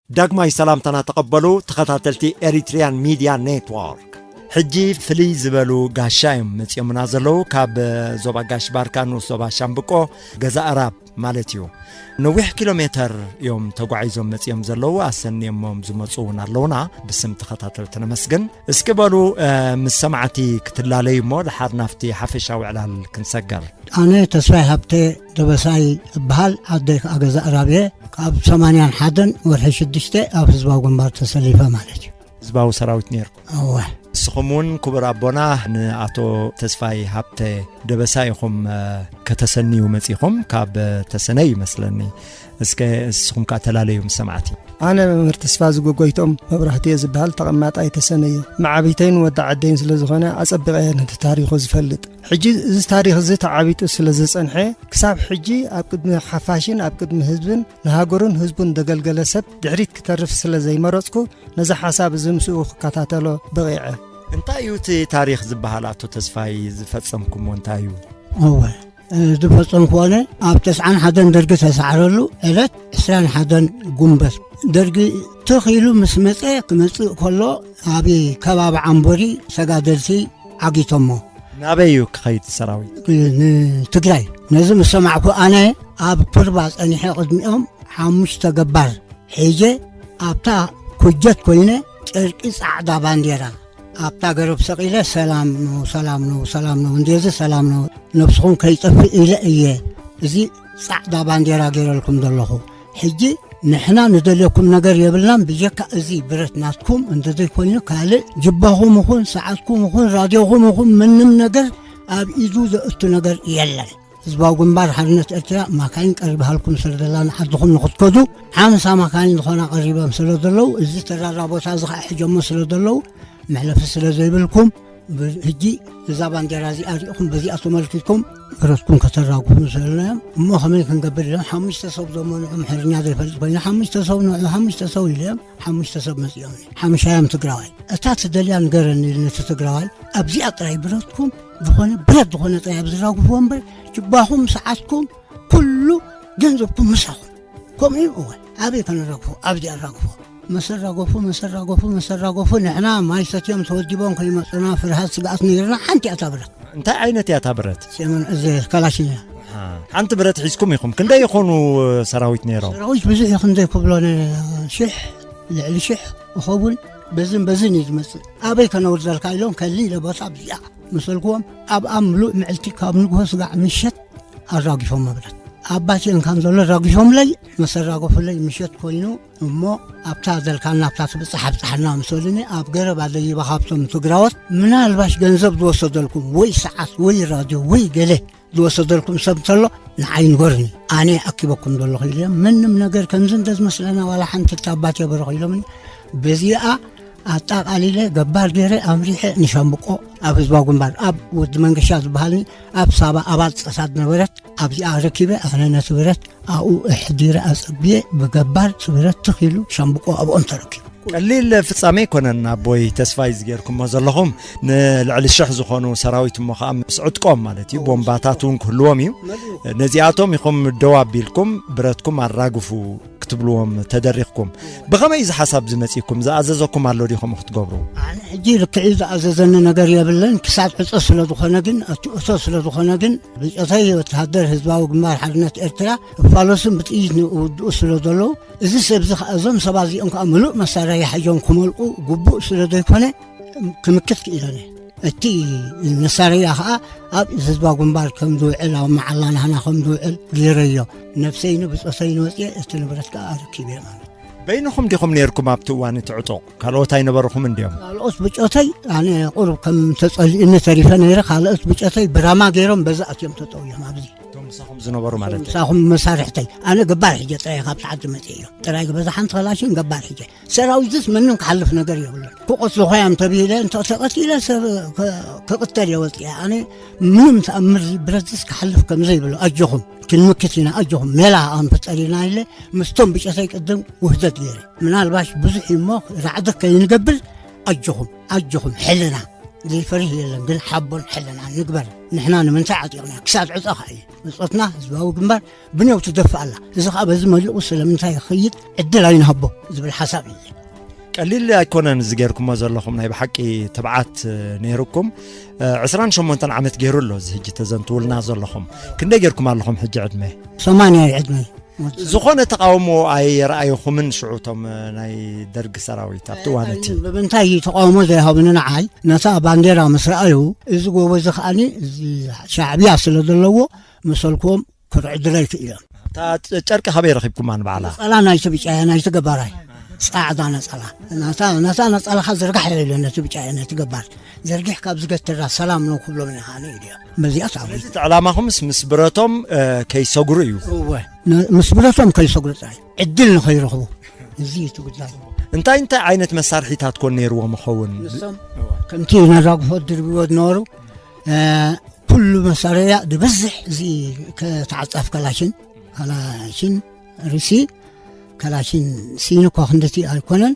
ዳግማይ ሰላምታና ተቐበሉ ተኸታተልቲ ኤሪትሪያን ሚድያ ኔትወርክ። ሕጂ ፍልይ ዝበሉ ጋሻ እዮም መጺኦምና ዘለዉ። ካብ ዞባ ጋሽ ባርካ ንኡስ ዞባ ሻምብቆ ገዛ ኣራብ ማለት እዩ። ነዊሕ ኪሎ ሜተር እዮም ተጓዒዞም መጺኦም ዘለዉ። ኣሰንዮሞም ዝመጹ እውን ኣለዉና። ብስም ተኸታተልቲ ነመስግን። እስኪ በሉ፣ እ፣ ምስ ሰማዕቲ ክትላለዩ እሞ ድሓር ናብቲ ሓፈሻዊ ዕላል ክንሰገር። ኣነ ተስፋይ ሃብተ ደበሳይ እበሃል። ዓደይ ከኣ ገዛ ኣራብ እየ። ካብ ሰማንያን ሓደን ወርሒ ሽዱሽተ ኣብ ህዝባዊ ግንባር ተሰሊፈ ማለት እዩ። ህዝባዊ ሰራዊት ነይርኩም? እወ። ንስኹም እውን ክቡር ኣቦና ንኣቶ ተስፋይ ሃብተ ደበሳይ ኢኹም፣ እ፣ ከተሰንዩ መጺኹም። ካብ ተሰነይ ይመስለኒ። እስከ ንስኹም ከኣ ተላለዩ ምስ ሰማዕቲ። ኣነ መምህር ተስፋ ዝጎጎይቶም መብራህቲ እየ ዝበሃል፣ ተቐማጣይ ተሰነየ። መዓብይተይን ወዲ ዓደይን ስለ ዝኾነ ኣጸቢቐ እየ ነቲ ታሪኹ ዝፈልጥ። ሕጂ እዚ ታሪኽ እዚ ተዓቢጡ ስለ ዝጸንሐ፣ ክሳብ ሕጂ ኣብ ቅድሚ ሓፋሽን ኣብ ቅድሚ ህዝብን ንሃገሩን ህዝቡን ዘገልገለ ሰብ ድሕሪት ክተርፍ ስለ ዘይመረጽኩ፣ ነዚ ሓሳብ እዚ ምስኡ ክከታተሎ በቒዐ። እንታይ እዩ እቲ ታሪኽ ዝበሃል ኣቶ ተስፋይ ዝፈጸምኩሞ እንታይ እዩ? እወ፣ እ፣ ዝፈጸምኩዎ ነ ኣብ ተስዓን ሓደን ደርጊ ተሳዕረሉ ዕለት ዕስራን ሓደን ጉንበት ደርጊ ትኽ ኢሉ ምስ መጸ ክመጽእ ከሎ ኣብ ከባቢ ዓምቦሪ ተጋደልቲ ዓጊቶሞ። ናበይ እዩ ክኸይድ ሰራዊት? ንትግራይ። ነዚ ምስ ሰማዕኩ ኣነ ኣብ ቱርባ ጸኒሐ ቅድሚኦም ሓሙሽተ ገባር ሒጀ ኣብታ ኩጀት ኮይነ ጨርቂ ጻዕዳ ባንዴራ ኣብታ ገረብ ሰቒለ ሰላም ነው፣ ሰላም ነው፣ ሰላም ነው፣ እንደዚ ሰላም ነው፣ ነብስኹም ከይጠፍእ ኢለ እየ እዚ ጻዕዳ ባንዴራ ገይረልኩም ዘለኹ። ሕጂ ንሕና ንደልየኩም ነገር የብልናን፣ ብጀካ እዚ ብረት ናትኩም እንተዘይኮይኑ ካልእ ጅባኹም ይኹን ሰዓትኩም ይኹን ራድዮኹም ይኹን ምንም ነገር ኣብ ኢዱ ዘእቱ ነገር የለን። ህዝባዊ ግንባር ሓርነት ኤርትራ ማካይን ቀሪባሃልኩም ስለ ዘላ ንዓድኹም ንኽትከዱ ሓምሳ ማካይን ዝኾና ቀሪቦም ስለ ዘለዉ፣ እዚ ተራራ ቦታ እዚ ኸዓ ሕጀሞ ስለ ዘለዉ፣ መሕለፊ ስለ ዘይብልኩም፣ ብ-፣ ሕጂ እዛ ባንዴራ እዚኣ ሪእኹም በዚኣ ተመልኪትኩም ብረትኩም ከተራግፉ ስለ ዘለዮም፣ እሞ ከመይ ክንገብር ኢሎም ሓሙሽተ ሰብ ዘመንዑ ምሕርኛ ዘይፈልጥ ኮይኑ ሓሙሽተ ሰብ ንዑ ሓሙሽተ ሰብ ኢሎም ሓሙሽተ ሰብ መጺኦም። ሓሙሻዮም ትግራዋይ። እታ ትደልያ ንገረኒ ኢሉ ነቲ ትግራዋይ ኣብዚኣ ጥራይ ብረትኩም ዝኾነ ብረት ዝኾነ ጥራይ ኣብ ዝራግፍዎ እምበር ጅባኹም ሰዓትኩም ኩሉ ገንዘብኩም ምሳኹም። ከምኡ እዩ። እወ፣ ኣበይ ከነራግፎ? ኣብዚ ኣራግፎ። መሰራገፉ፣ መሰራገፉ፣ መሰራገፉ፣ ንሕና ማይ ሰትዮም ተወዲቦም ከይመጹና ፍርሃት ስግኣት ነይርና። ሓንቲ እያ እታ ብረት። እንታይ ዓይነት እያ እታ ብረት? ሴመን፣ እዚ ካላሽን እያ። ሓንቲ ብረት ሒዝኩም ኢኹም። ክንደይ ይኾኑ ሰራዊት ነይሮም? ሰራዊት ብዙሕ እዩ፣ ክንደይ ክብሎ ነ-፣ ሽሕ፣ ልዕሊ ሽሕ ይኸውን። በዝን በዝን እዩ ዝመጽእ። ኣበይ ከነውርደልካ ኢሎም ከሊ ኢለ ቦታ ኣብዚኣ መሰልክዎም። ኣብኣ ምሉእ ምዕልቲ ካብ ንግሆ ስጋዕ ምሸት ኣራጊፎም መብራት ኣባትኦም ከም ዘሎ ራጊፎምለይ፣ መሰራገፉለይ ምሸት ኮይኑ እሞ ኣብታ ዘልካና ኣብታ ትብጻሕ ኣብጻሕና ምስ በሉኒ፣ ኣብ ገረብ ኣደይባ ካብቶም ትግራዎት ምናልባሽ ገንዘብ ዝወሰደልኩም ወይ ሰዓት ወይ ራድዮ ወይ ገለ ዝወሰደልኩም ሰብ እንተሎ ንዓይ ንገሩኒ፣ ኣነ ኣኪበኩም ዘለኹ ኢለ። ምንም ነገር ከምዚ እንተ ዝመስለና ዋላ ሓንቲ እታ ኣባትዮ በረኹ ኢሎምኒ። በዚኣ ኣጣቓሊለ ገባር ገይረ ኣምሪሐ ንሻምብቆ ኣብ ህዝባዊ ግንባር ኣብ ወዲ መንገሻ ዝበሃልኒ ኣብ ሳባ ኣባል ጸሳድ ነበረት ኣብዚኣ ረኪበ ኣነ ነቲ ብረት ኣብኡ ኣሕዲረ ኣጸብየ ብገባር እቲ ብረት ትኽ ኢሉ ሻምብቆ ኣብኦም ተረኪቡ። ቀሊል ፍጻሜ ኣይኮነን ኣቦይ ተስፋይ ዝጌርኩሞ ዘለኹም። ንልዕሊ ሽሕ ዝኾኑ ሰራዊት እሞ ኸዓ ምስ ዕጥቆም ማለት እዩ፣ ቦምባታት እውን ክህልዎም እዩ። ነዚኣቶም ኢኹም ደው ኣቢልኩም ብረትኩም ኣራግፉ ክትብልዎም ተደሪኽኩም። ብኸመይ እዚ ሓሳብ ዝመጺእኩም? ዝኣዘዘኩም ኣሎ ድዩ ከምኡ ክትገብሩ? ኣነ ሕጂ ልክዕ እዩ ዝኣዘዘኒ ነገር የብለን። ክሳብ ዕጾ ስለ ዝኾነ ግን፣ እቲ እቶ ስለ ዝኾነ ግን፣ ብጾተይ ወተሃደር ህዝባዊ ግንባር ሓርነት ኤርትራ እፋሎስን ብጥይት ንውድኡ ስለ ዘለዉ፣ እዚ ሰብ እዚ ኸኣ እዞም ሰባት እዚኦም ከኣ ምሉእ መሳርያ ሓይዞም ክመልቁ ግቡእ ስለ ዘይኮነ፣ ክምክት ክኢለነ። እቲ መሳርያ ኸኣ ኣብ ህዝባዊ ግንባር ከም ዝውዕል፣ ኣብ መዓላ ናህና ከም ዝውዕል ገይረዮ። ነብሰይን ብጾተይን ወጽየ፣ እቲ ንብረት ከኣ ኣረኪበ ማለት። በይንኹም ዲኹም ነይርኩም ኣብቲ እዋን እቲ ዕጡቕ? ካልኦት ኣይነበርኹምን ድዮም? ካልኦት ብጾተይ፣ ኣነ ቁሩብ ከም ተጸሊኡኒ ተሪፈ ነይረ። ካልኦት ብጾተይ ብራማ ገይሮም በዚ ኣትዮም ተጠውዮም ኣብዚ። እቶም ምሳኹም ዝነበሩ ማለት እዩ? ምሳኹም መሳርሕተይ። ኣነ ገባር ሒጀ ጥራይ ካብቲ ዓዲ መጺኤ እዮም። ጥራይ በዛ ሓንቲ ከላሽን ገባር ሒጀ። ሰራዊትስ ምንም ክሓልፍ ነገር የብሉን። ክቐትሉ ኾያም ተቢለ እንተ ተቐቲለ ሰብ ከ-፣ ክቕተል እየ ወጺአ። ኣነ ምንም ተኣምር ብረትስ ክሓልፍ ከም ዘይብሉ ኣጆኹም ክንምክት ኢና፣ ኣጆኹም ሜላ ኣንፈጠር ኢና ኢለ ምስቶም ብጨተይ ቅድም ውህደት ገይረ። ምናልባሽ ብዙሕ እሞ ራዕዲ ከይንገብር ኣጆኹም፣ ኣጆኹም ሕልና ዘይፈርህ የለን፣ ግን ሓቦን ሕልናን ንግበር። ንሕና ንምንታይ ዓጢቕና? ክሳብ ዕፀ ኸዓ እዩ። ብፆትና ህዝባዊ ግንባር ብንየው ትደፍእ ኣላ። እዚ ኸዓ በዚ መሊቑ ስለምንታይ ይኸይድ ዕድል ኣይንሃቦ ዝብል ሓሳብ እዩ። ቀሊል ኣይኮነን እዚ ጌርኩሞ ዘለኹም፣ ናይ ብሓቂ ትብዓት ነይርኩም። ዕስራን ሸሞንተን ዓመት ገይሩ ኣሎ እዚ ሕጂ ተዘንትውልና ዘለኹም። ክንደይ ጌርኩም ኣለኹም ሕጂ ዕድመ? ሰማንያ እዩ ዕድመ። ዝኾነ ተቃውሞ ኣየርኣየኹምን ሽዑ እቶም ናይ ደርግ ሰራዊት ኣብቲ እዋን እቲ? ብምንታይ እዩ ተቃውሞ ዘይሃቡኒ ንዓይ? ነታ ባንዴራ ምስ ረኣዩ፣ እዚ ጎቦ እዚ ከኣኒ እዚ ሻዕብያ ስለ ዘለዎ መሰልክዎም ክርዕዱለይ ክኢሎም። እታ ጨርቂ ካበይ ረኺብኩማ ንባዕላ? ነጸላ ናይቲ ብጫ እያ፣ ናይቲ ገባራይ። ጻዕዳ ነጸላ። ነታ፣ ነታ ነጸላኻ ዝርጋሕ ኢለ ነቲ ብጫ እያ፣ ነቲ ገባር። ዘርጊሕ ካብ ዝገትራ ሰላም ነው ክብሎም ኢና ከኣኒ ኢሉ። በዚኣ ተዓዊቱ። ስለዚ እቲ ዕላማኹምስ ምስ ብረቶም፣ እ፣ ከይሰግሩ እዩ? እወ፣ ን-፣ ምስ ብረቶም ከይሰግሩ ጥራይ። ዕድል ንኸይረኽቡ። እዚ እዩ እቲ ጉዳይ። እንታይ እንታይ ዓይነት መሳርሒታት ኮን ነይርዎም ይኸውን? ንሶም ከምቲ ነራግፎ ድርብዎ ዝነበሩ፣ እ፣ ኩሉ መሳርያ ዝበዝሕ እዚ ከተዓጻፍ ከላሽን፣ ከላሽን ርሲ፣ ከላሽን ሲኒ እኳ ክንድቲ ኣይኮነን።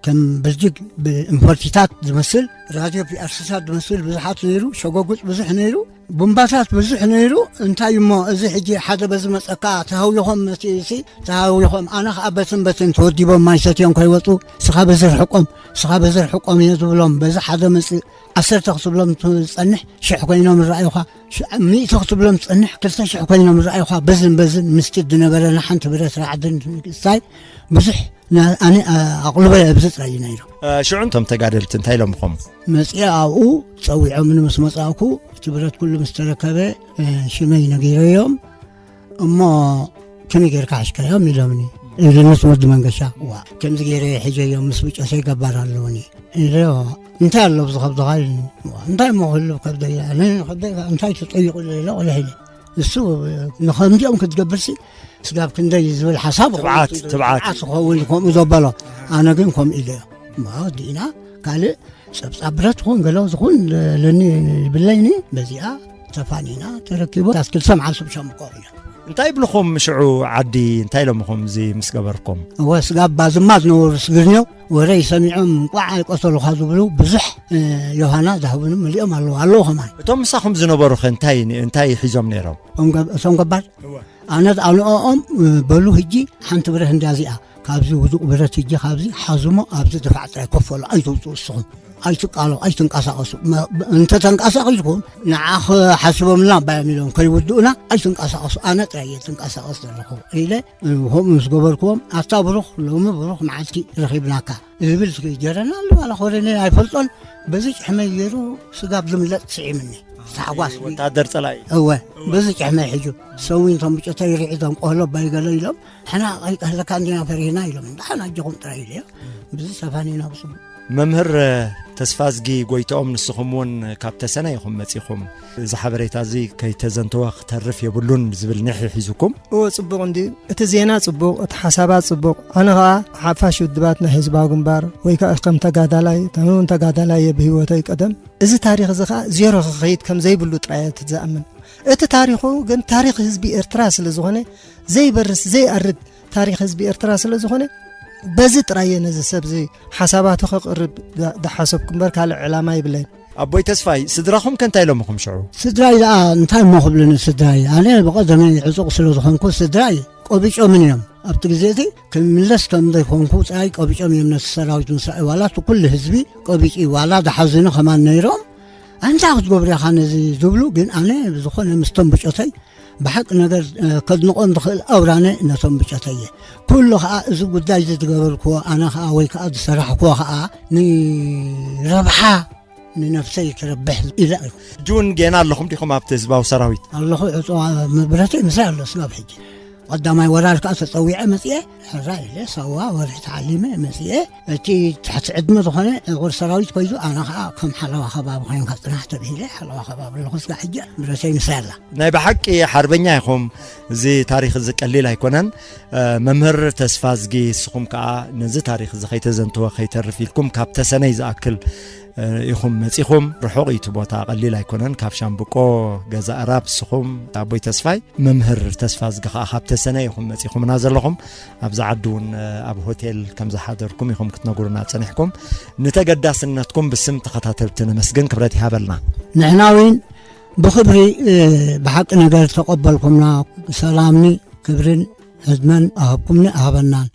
ከም ብርጅግ ብእንፈርቲታት ዝመስል፣ ራድዮ ፒኣርሲታት ዝመስል ብዙሓት ነይሩ፣ ሸጎጉጥ ብዙሕ ነይሩ፣ ቡምባታት ብዙሕ ነይሩ። እንታይ እሞ እዚ ሕጂ ሓደ በዚ መጸካ ተሃዊኾም መጺኡ ሲ ተሃዊኾም፣ ኣነ ኸኣ በትን በትን ተወዲቦም ማይ ሰትዮም ከይወጹ፣ ስኻ በዚ ርሕቆም፣ ስኻ በዚ ርሕቆም እየ ዝብሎም። በዚ ሓደ መጽእ ዓሰርተ ክትብሎም ትጸንሕ ሽሕ ኮይኖም ይረኣዩኻ፣ ሽ-፣ ሚእቲ ክትብሎም ትጸንሕ ክልተ ሽሕ ኮይኖም ይረኣዩኻ። በዝን በዝን ምስቲ ዝነበረና ሓንቲ ብረት ራዕድን ንግስታይ ብዙሕ ና-፣ ኣነ፣ ኣ-፣ ኣቕልቦ ኣብዚ ጥራይ እዩ ነይሩ። እ፣ ሽዑ እቶም ተጋደልቲ እንታይ ኢሎምኹም? መጺአ ኣብኡ ጸዊዖምኒ ምስ መጻእኩ፣ እቲ ብረት ኩሉ ምስ ተረከበ፣ እ፣ ሽመይ ነጊረዮም። እሞ ከመይ ጌርካ ሓሽካዮም ኢሎምኒ። ኢሉንስ ወዲ መንገሻ፣ ዋ፣ ከምዚ ገይረ ሕጀዮም ምስ ብጨሰይ ገባር ኣለውኒ። ኢለ፣ እንታይ ኣሎ ኣብዚ ከብድኻ ኢሉኒ። ዋ፣ እንታይ እሞ ክህሉ ከብደይ? ኣነ ከብደይ እንታይ ትጠይቁ ኢለ ቆልሕ ኢለ። እሱ ንኸምዚኦም ክትገብርሲ ስጋብ ክንደይ ዝብል ሓሳብ ትብዓት፣ ትብዓት። ትብዓት ክኸውን ከምኡ ዘበሎ። ኣነ ግን ከምኡ ኢለዮ። እሞ ወዲእና ካልእ ጸብጻብ ብረት ይኹን ገለ ዝኹን ለኒ ይብለይኒ፣ በዚኣ ተፋኒና ተረኪቡ ኣስክል ሰምዓ ስብ ሸምቆ ኢለ። እንታይ ይብልኹም ሽዑ ዓዲ፣ እንታይ ኢሎምኹም እዚ ምስ ገበርኩም? እወ፣ ስጋብ ባዝማ ዝነበሩ ስግርንዮ ወረይ ሰሚዖም እንቋዕ ኣይቆሰሉኻ ዝብሉ ብዙሕ፣ እ፣ ዮሃና ዝሃቡኒ መሊኦም ኣለዉ፣ ኣለዉ ኸማን። እቶም ምሳኹም ዝነበሩ ኸ እንታይ ን-፣ እንታይ ሒዞም ነይሮም? እቶም ገብ-፣ እቶም ገባር? እወ። ኣነ ኣንኦኦም፣ እ፣ በሉ ህጂ ሓንቲ ብረት እንዳ እዚኣ፣ ካብዚ ውዱቕ ብረት ህጂ ካብዚ ሓዙሞ ኣብዚ ድፋዕ ጥራይ ኮፈሉ፣ ኣይትውፅኡ እስኹም። ኣይትቃሎ፣ ኣይትንቀሳቐሱ። መ-፣ እንተ ተንቀሳቒስኩም ንዓ ክሓስቦምልና ባዮም ኢሎም ከይውድኡና ኣይትንቀሳቐሱ። ኣነ ጥራይ እየ ትንቀሳቐስ ዘለኹ ኢለ፣ እ፣ ከምኡ ምስ ገበርክዎም፣ ኣታ ብሩኽ፣ ሎሚ ብሩኽ መዓልቲ ረኺብናካ ዝብል ጀረና ኣሎ፣ ዋላ ኮረኔል ኣይፈልጦን። በዚ ጭሕመይ ገይሩ ስጋብ ዝምለጥ ስዒምኒ። ታሕጓስ ወታደር ጸላኢ። እወ፣ በዚ ጭሕመይ ሕጁ ሰዊን ቶም ብጨተይ ርዒዶም ቆህሎ ባይ ገለ ኢሎም፣ ሕና ኣይቀህለካ እንዲና ፈሪህና ኢሎም፣ እንዳሓን ኣጆኹም ጥራይ ኢለዮ። ብዚ ሰፋኒና ብጽቡቕ። መምህር ተስፋዝጊ ጎይትኦም፣ ንስኹም እውን ካብ ተሰነይ ኢኹም መጺኹም። እዚ ሓበሬታ እዚ ከይተዘንተወ ክተርፍ የብሉን ዝብል ኒሕ ሒዙኩም። እወ፣ ጽቡቕ እንድዩ። እቲ ዜና ጽቡቕ፣ እቲ ሓሳባት ጽቡቕ። ኣነ ኸኣ ሓፋሽ ውድባት ናይ ህዝባዊ ግንባር ወይ ከኣ ከም ተጋዳላይ፣ ተመን ተጋዳላይ እየ ብህይወተይ ቀደም። እዚ ታሪኽ እዚ ኸኣ ዜሮ ክኸይድ ከም ዘይብሉ ጥራይ እየ እቲ ዝኣምን። እቲ ታሪኹ ግን ታሪኽ ህዝቢ ኤርትራ ስለ ዝኾነ፣ ዘይበርስ፣ ዘይኣርግ ታሪኽ ህዝቢ ኤርትራ ስለ ዝኾነ፣ በዚ ጥራይ እየ ነዚ ሰብ እዚ ሓሳባቱ ከቕርብ ዳ-፣ ዳሓሰብኩ እምበር ካልእ ዕላማ ይብለይን። ኣቦይ ተስፋይ፣ ስድራኹም ከ እንታይ ኢሎምኹም ሽዑ? ስድራይ ደኣ እንታይ እሞ ክብሉኒ ስድራይ? ኣነ ብቐደመይ ዕጹቕ ስለ ዝኾንኩ ስድራይ ቆቢጮምን እዮም። ኣብቲ ግዜ እቲ ክምለስ ከም ዘይኮንኩ ጥራይ ቆቢጮም እዮም ነቲ ሰራዊት ምስ ረኣዩ። ዋላ እቲ ኩሉ ህዝቢ ቆቢጭ እዩ። ዋላ ዝሓዝኑ ከማን ነይሮም። ኣንታ ክትገብሩ ኢኻ ነዚ ዝብሉ፣ ግን ኣነ ብዝኾነ ምስቶም ብጮተይ ብሓቂ ነገር፣ እ፣ ከድንቖም ዝኽእል ኣውራነ ነቶም ብጨተየ። ኩሉ ኸኣ እዚ ጉዳይ እዚ ዝገበርክዎ ኣነ ኸኣ ወይ ከኣ ዝሰራሕክዎ ኸኣ ንረብሓ ንነፍሰይ ክረብሕ ኢለ ኣይኮ። ሕጂ እውን ጌና ኣለኹም ዲኹም ኣብቲ ህዝባዊ ሰራዊት? ኣለኹ፣ ዕጹዋ ብረተይ ምሳይ ኣሎ ስጋብ ሕጂ። ቀዳማይ ወራር ከኣ ተጸዊዐ መጽኤ፣ ሕራይ ኢለ ሳዋ ወርሒ ተዓሊመ መጽኤ። እቲ ትሕቲ ዕድመ ዝኾነ ቁር ሰራዊት ኮይኑ፣ ኣነ ኸኣ ከም ሓለዋ ከባቢ ኮይንካ ጽናሕ ተብሂለ፣ ሓለዋ ከባቢ ኣለኹ ስጋብ ሕጂ፣ ብረተይ ምሳይ ኣላ። ናይ ብሓቂ ሓርበኛ ኢኹም። እዚ ታሪኽ እዚ ቀሊል ኣይኮነን። እ፣ መምህር ተስፋዝጊ፣ ንስኹም ከኣ ነዚ ታሪኽ እዚ ከይተዘንተወ ከይተርፍ ኢልኩም፣ ካብ ተሰነይ ዝኣክል ኢኹም መጺኹም። ርሑቕ እዩ እቲ ቦታ፣ ቀሊል ኣይኮነን። ካብ ሻምብቆ ገዛ እራብ ንስኹም፣ ኣቦይ ተስፋይ፣ መምህር ተስፋዝጊ ከኣ ካብ ተሰነ ኢኹም መጺኹምና ዘለኹም። ኣብዚ ዓዲ እውን ኣብ ሆቴል ከም ዝሓደርኩም ኢኹም ክትነግሩና ጸኒሕኩም። ንተገዳስነትኩም ብስም ተኸታተልቲ ነመስግን። ክብረት ይሃበልና። ንሕና እውን ብኽብሪ ብሓቂ ነገር ተቐበልኩምና። ሰላምኒ ክብርን ዕድመን ኣሃብኩምኒ ኣሃበናን።